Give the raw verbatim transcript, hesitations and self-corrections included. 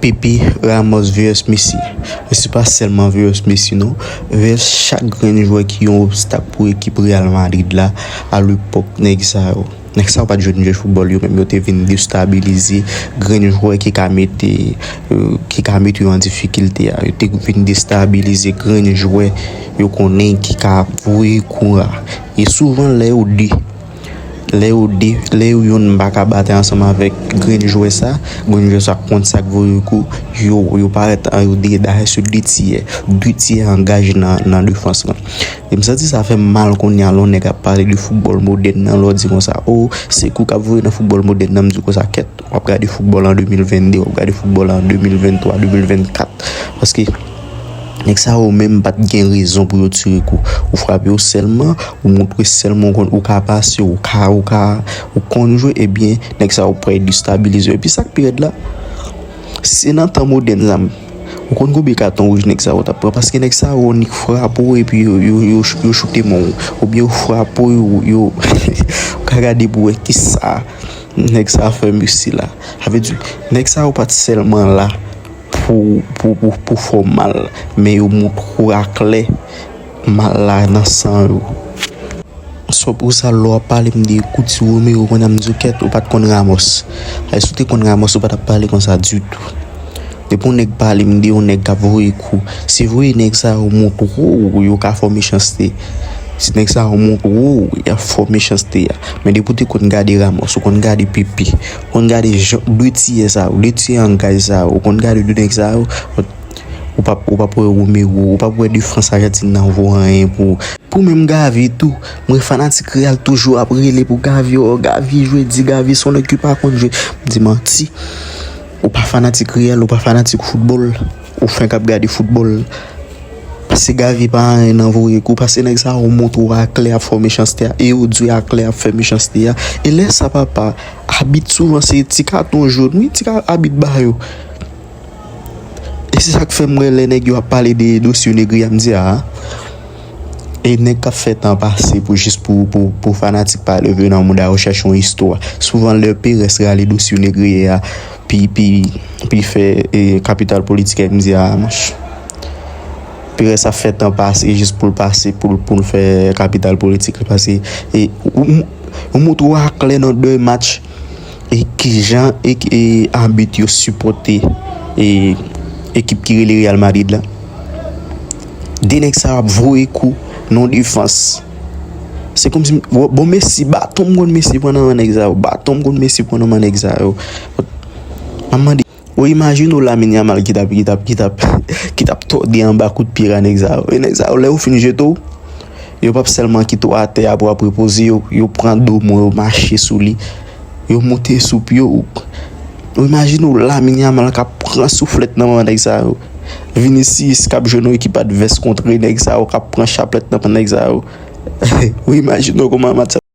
Pepe, Ramos versus Messi. Men se pa sèlman versus Messi non, versus chak grenn jwè ki yon obstak pou ekip Real Madrid la alepòk nèg sa yo. Nèg sa yo pa t jwenn jwe foutbòl, yo menm yo te vin destabilize grenn jwè ki ka mete, euh, ki ka mete yo an difikilte a. Yo te vin destabilize grenn jwè yo konnen ki ka voye kou a. E souvan lè yo de, lè yo de, lè yo yonn pa ka batay ansanm avèk grenn jwè sa, grenn jwè sa konn sa k voye kou, yo, yo parèt an, yo de, dayè se de tiyè, de tiyè angaje nan, nan defans lan. E m santi sa fè m mal kounye a lè yon nèg ap pale de foutbòl modèn nan, lè w di konsa, o, se kou k ap voye nan foutbòl modèn nan, m di konsa, kèt, w ap gade foutbòl an de mil venn de, w ap gade foutbòl an de mil venn twa, de mil venn kat. Paske nèg sa yo menm pa t gen rezon pou yo tire kou. Ou frape yo sèlman, ou montre sèlman ou konn, ou ka pase, ou ka, ou ka, ou konn jwe, ebyen, nèg sa yo prè destabilize yo. Epi sa k pi rèd la, se nan tan modèn sa, ou konn konbyen katon wouj nèg sa yo t ap pran? Paske nèg sa yo nik frape w epi yo, yo, yo, yo choute men w. Oubyen yo frape w, yo, yo, ou ka gade pou wè kisa nèg sa fè Messi la. Sa vle di, nèg sa yo pa t sèlman la pou, pou, pou, pou fè w mal, men yo montre w aklè mal la nan san yo. Sò pou sa lè w ap pale m de Cuti Romero, konnya m di w kèt, ou pa t konn Ramos. Ay, si w te konn Ramos, ou pa t ap pale konsa ditou. Depi yon nèg pale m de yon nèg k ap voye kou, se vre nèg sa yo montre w yo ka fè w mechanste. Se nèg sa yo montre w y ap fè w mechanste a. Men depi w te konn gade Ramos, ou konn gade Pepe, ou konn gade jan, de tiyè sa yo, de tiyè angaj sa yo, ou konn gade de nèg sa yo, ou p ap, ou p ap wè Romero, ou p ap wè defans Ajantin nan vo anyen pou ou. Pou menm Gavi tou, mwen fanatik Real toujou ap rele pou Gavi, o Gavi jwe di, Gavi se yon nèg ki pa konn jwe. M di manti. Ou pa fanatik Real, ou pa fanatik foutbòl, ou fenk ap gade foutbòl. Pase Gavi pa anyen nan voye kou, pase nèg sa yo montre w aklè ap fè w mechanste a, e yo di w aklè ap fè mechanste a. E lè sa papa, abit souvan se ti katon jòn, wi, ti ka, abit ba yo. E se sa k fè m wè lè nèg yo ap pale de dosye Negreira, m di a, e nèg k ap fè tan pase pou jis pou, pou, pou fanatik pa leve nan mond a yo chèche yon istwa. Souvan lè Perez rale dosye Negreira, pi, pi, pi fè, e, kapital politik, e m di a, manch. Perez ap fè tan pase jis pou l pase, pou l, pou l fè kapital politik li pase. E ou, ou, ou montre w aklè nan de match e kijan e, e abit yo sipòte e ekip ki rele Real Madrid la. De nèg sa yo ap voye kou nan defans. Se kòmsi, bon, Messi, baton m konn Messi pran nan men nèg sa yo, baton m konn Messi pran nan men nèg sa yo. M ap mande, ou imajine w Lamine Yamal ki t ap, ki t ap, ki t ap, ki t ap tòde anba kout pye a nèg sa yo. E nèg sa yo, lè yo fin jete w, yo p ap sèlman kite w atè a pou w ap repoze, yo, yo pran do mwen, yo mache sou li, yo monte sou pye w. Ou imajine w Lamine Yamal k ap pran souflèt nan men nèg sa yo. Vinicius k ap jwe nan ekip advès kontre nèg sa yo, k ap pran chaplèt nan men nèg sa yo. Ou imajine w kòman match sa